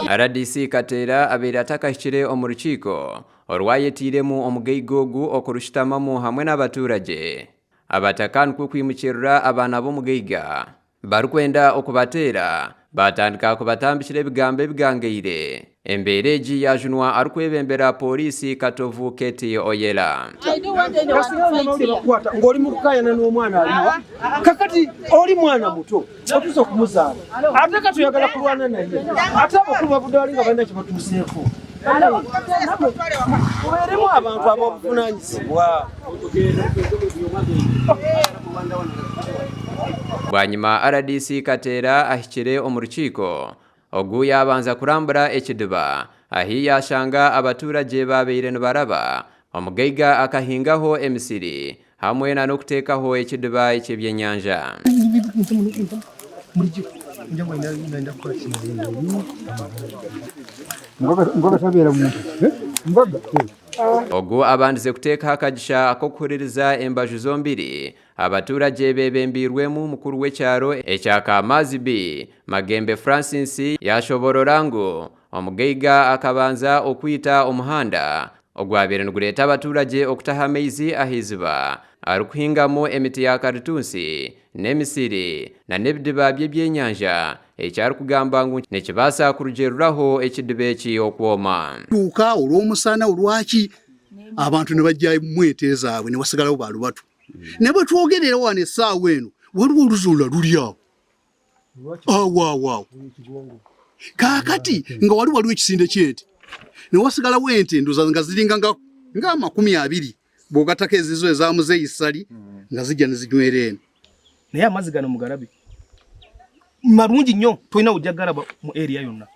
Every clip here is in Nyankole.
Rdc Kateera abaire atakahikire omu rukiiko orwayetiiremu omugaiga ogu okurushutamamu hamwe n'abaturagye. Abataka nikwo kwimukirira abaana b'omugaiga barikwenda okubateera baatandika kubatambikira ebigambo ebigangaire. Embeera egi yaajunwa arikwebembera Pooriisi Katovu Katie Oyella. Kasita abamawulire bakukwata ng'oli mu kukaayana n'omwana aliwa kakati oli mwana muto otuuse okumuzaala ate kati oyagala kulwana naye ate abakulu bavudde wali nga balina kye batuuseeko mubeeremu abantu ab'obuvunaanyizibwa. Bwanyima rdc Kateera ahikire omu rukiiko, ogu yaabanza kurambura ekidiba ahi yaashanga abaturagye baabaire nibaraba, omugaiga akahingaho emisiri hamwe na n'okuteekaho ekidiba eky'ebyenyanja. Ogu abandize kuteekaho akagisha ak'okuhuririza embaju zombiri, abaturagye bebembeirwemu mukuru w'ekyaro ekya Kamaazi B, Magembe Francis yashoborora ngu omugaiga akabanza okwita omuhanda ogwabaire nigureeta abaturagye okutaha amaizi ah'iziba arikuhingamu emiti ya karitunsi n'emisiri na n'ebidiba by'ebyenyanja eki arikugamba ngu nikibaasa kurugiiriraho ekidiba eki okwoma. Tuuka olw'omusana olwaki abantu ne bajjamu ente zaabwe ne wasigalawo ba lubatu. Naye bwe twogerera wano essaawa eno waliwo oluzi olulala luli awo awo awo awo kaakati nga wali waliwo ekisinde ky'ente ne wasigalawo ente ndoza nga ziringa nga ng'amakumi abiri bw'ogattako ezizo eza muzeeyi Ssali nga zijja ne zinywera eno. Naye amazzi gano mugalabe malungi nnyo, tolina wojja galaba mu area yonna.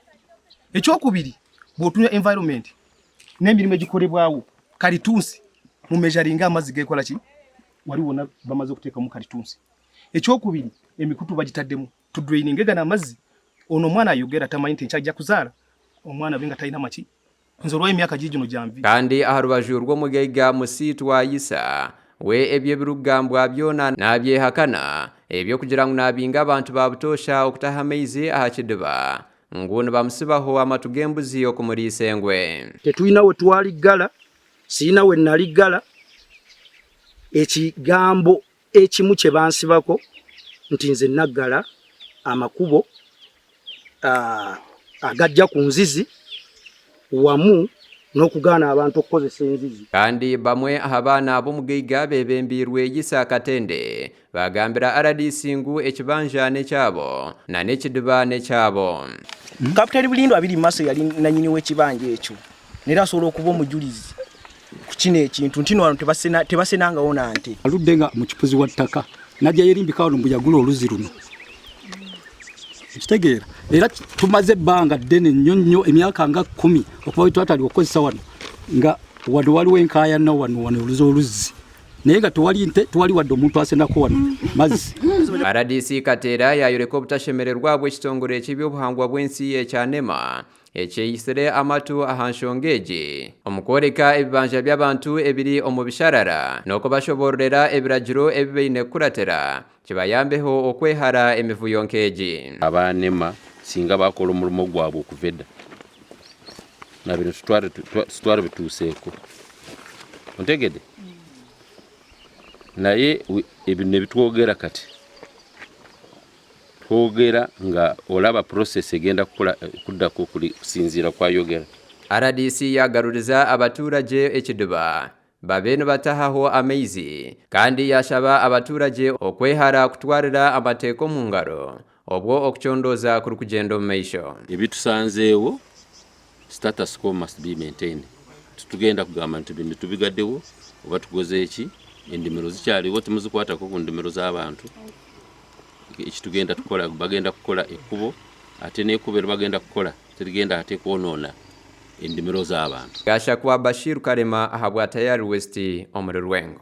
Ekyokubiri, bw'otunya environment n'emirimu egikolebwawo, kalitunsi mu measuringa amazzi gekola ki, wali wonna bamaze okuteekamu kalitunsi. Ekyokubiri, emikutu bagitaddemu tudraininge gano amazzi. Ono omwana ayogera tamanyi nti enkya ajja kuzaala omwana abe nga talina maki. Nze olwayo emyaka gigino gyanvi. Kandi aha rubaju rw'omugaiga Musiitwa Isa, we ebyo ebirikugambwa byona naabyehakana, eby'okugira ngu naabinga abantu ba butoosha okutaha amaizi aha kidiba, ngu nibamutsibaho amatu g'embuzi okumuriisa engwe. Tetulina we twaliggala, sirina we naliggala. Ekigambo ekimu kye bansibako nti nze naggala amakubo agajja ku nzizi wamu n'okugaana abantu okukozesa enzizi. Kandi bamwe aha baana b'omugaiga beebembeirwe Isa Katende baagambira rdc ngu ekibanja n'ekyabo na n'ekidiba n'ekyabo. Kapiteeni Bulindo abiri mu maaso yali nanyini w'ekibanja ekyo nera asobola okuba omujulizi ku kino ekintu nti no wano tebasenangawo na nte. Aludde nga mukipuzi wa ttaka najja yerimbika wano mbu yagula oluzzi luno ekitegeera era tumaze ebbanga ddene nnyo nnyo emyaka nga kkumi okuva we twatandika okukozesa wano nga wano waliwo enkaayana wano wano oluzi oluzzi naye nga tewali nte tewali wadde omuntu asenako wano mazzi. Rdc Kateera yaayoreka obutashemererwa bw'ekitongore ky'eby'obuhangwa bw'ensi ekya NEMA ekyeyisire amatu aha nshonga egi omu kworeka ebibanja by'abantu ebiri omu bisharara n'okubashoboororera ebiragiro ebi baine kukuratira kibayambeho okwehara emivuyo nk'egi. Aba NEMA singa baakora omurimo gwabwe okuva eda na bino titwarabituuseeko. Ontegedde? Naye bino ebitwogera kati twogera nga olaba process egenda kukola kuddako kusinziira kwayogera. Rdc yaagaruriza abaturagye ekidiba babe nibatahaho amaizi kandi yaashaba abaturagye okwehara kutwarira amateeka omu ngaro obwo okucondooza kurikugyenda omu maisho. Ebitusanzeewo status quo must be maintained. Titugenda kugamba nti bino tubigaddewo oba tukoze eki, endimiro zikyariwo timuzikwatako ku ndimiro z'abantu. Ekitugenda tukora bagenda kukora ekkubo ate n'ekkubo eri bagenda kukora tirigenda ate kwonoona endimiro z'abantu. Gashakwa Bashir Karema ahabwa Tayari West omuri Rwengo.